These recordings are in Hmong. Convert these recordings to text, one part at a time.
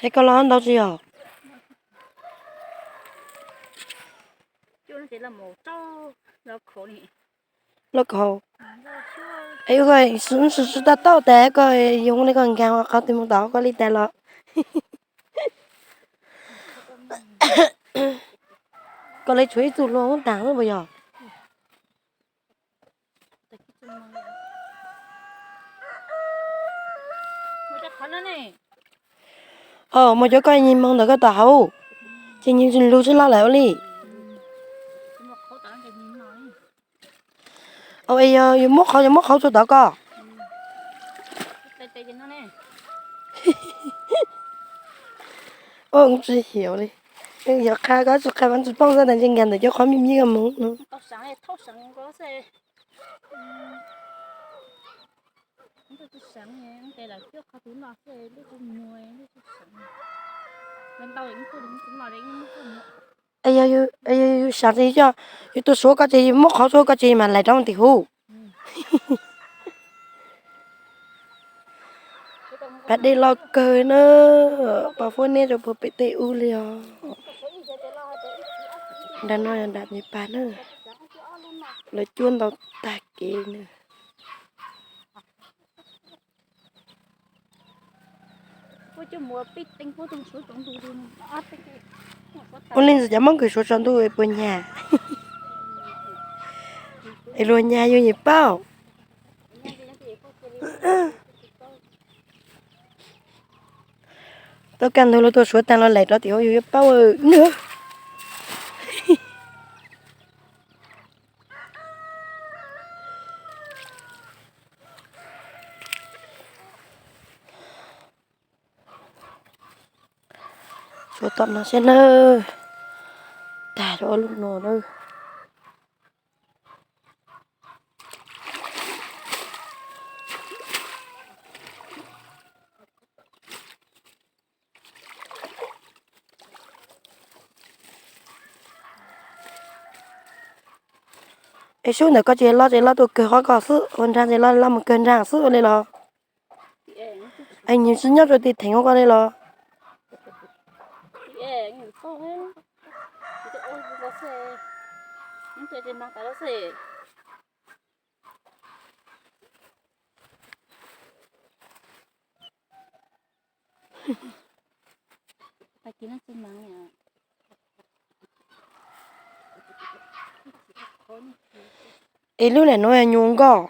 Es koj los ntau tsis yog? Loj khaus. Es koj sib sib tau tas koj yoov li koj nkaag qhov twg mus tom koj li tas los. Koj li tshuav ib txoj hlua hub taag puas yog? Mus cov koj nyiag moog ntawm koj tom hauv, ces nyiag lug tsis loj lawm ua li. Yog yus muab qhauv, yus muab qhauv tsuag tom koj. Tsis xyov li, yog qha koj tsis qha mas tsis paub xwb, tas ntshe nkag ntawm cov qhov me me koj moog no. Yog yus sav tsis yog, yus tus suav koj ces yus muab qhauv tsuag koj ces yus mam lais rov mus tim huv. Pas dej loj kawg na, pas fuab neb rau puag pem tej ub li os. Nram no yog nram Nyab Paj na, lawv cuab ntau tag kev na. Ua li ntawd cov Hmoob kws suav tsaus ntuj puas nyag? Es luag nyag yus yeej paub. Tau kaj ntug luag tuaj suav taag los laim rov tim huv yus yuav paub. Suav tom no seb nawb, tag rau ob lub no na. Es sub ntawm koj ces loj ces loj tuaj kawg qhov koj xwb, ua nraag ces loj loj mus kawg nraag xwb ua li los? Es nws tsis nyob rau tim theem ua koj li los? Es lub lam nuav nyuas nkoj.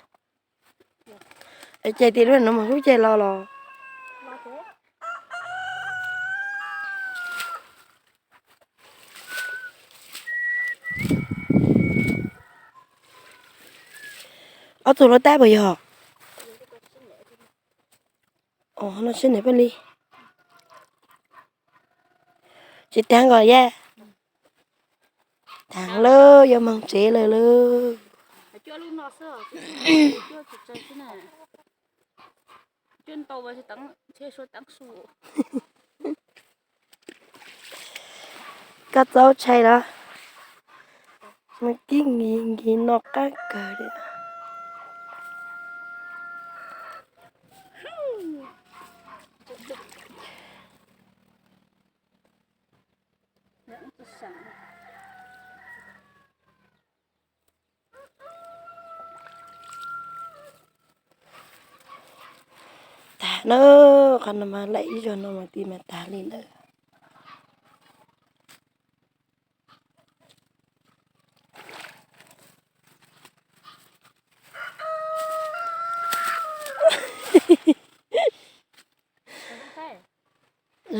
Es ces tim lub lam nuav mus lub caij los los. Ob tug hluav taub puas yog? Sib nws paj li. Tsis taag nkaus yaj. Taag lawm, yuav moog tsev lawm lauj. Koj txaus tshais los? Mus kib nkig nkig no qab kawg li. Tag na, qhov no mas laim ib zaug no mas ti mas tag li ntawd.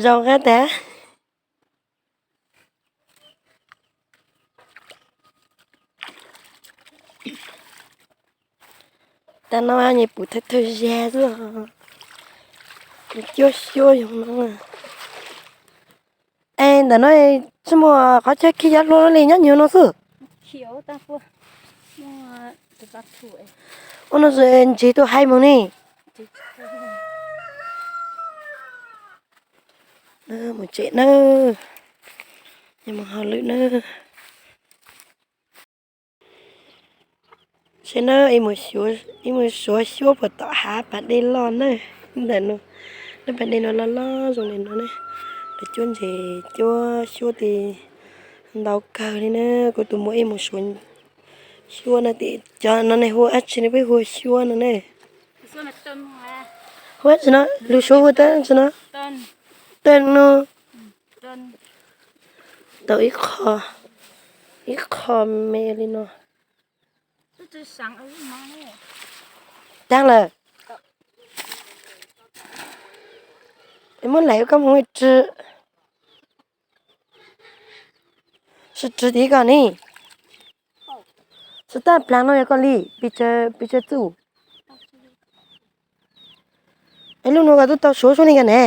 Zoo qab tag. Tag no nyias pum thawj thawj zag xwb, cuab xyuab zoo no. Es ntawm no tsis muaj qhov chaw khi cov hlua li, nyob nyuag no xwb. Ua no ntseg tuaj haib moog ne. Mus tsev nawb, mus hauj lwm nawb. Seb nawb, ib mus suav xyuab puag tom hav pas dej loj nawb. Ntawm no Lub pas dej no loj loj zoo li no ne, lawv cuab ntses cuab xyuab ti ntau kawg li na. Kuv tus muam ib mus suav xyuab no, cov no nej hu dab tsi ne, peb hu xyuab no ne. Hu dab tsi no, lus Suav hu dab tsi no? Tej no tau ib qho, ib qho me li no. Tag lawm. Muab laim koj mus tsw, sib tsw tiv koj ne. Sib tab plag no yog koj li, pis tsawg txuj. Es lub nuav koj tub tau suav suab li koj ne.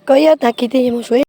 Koj ib ob tag kis tig mus suav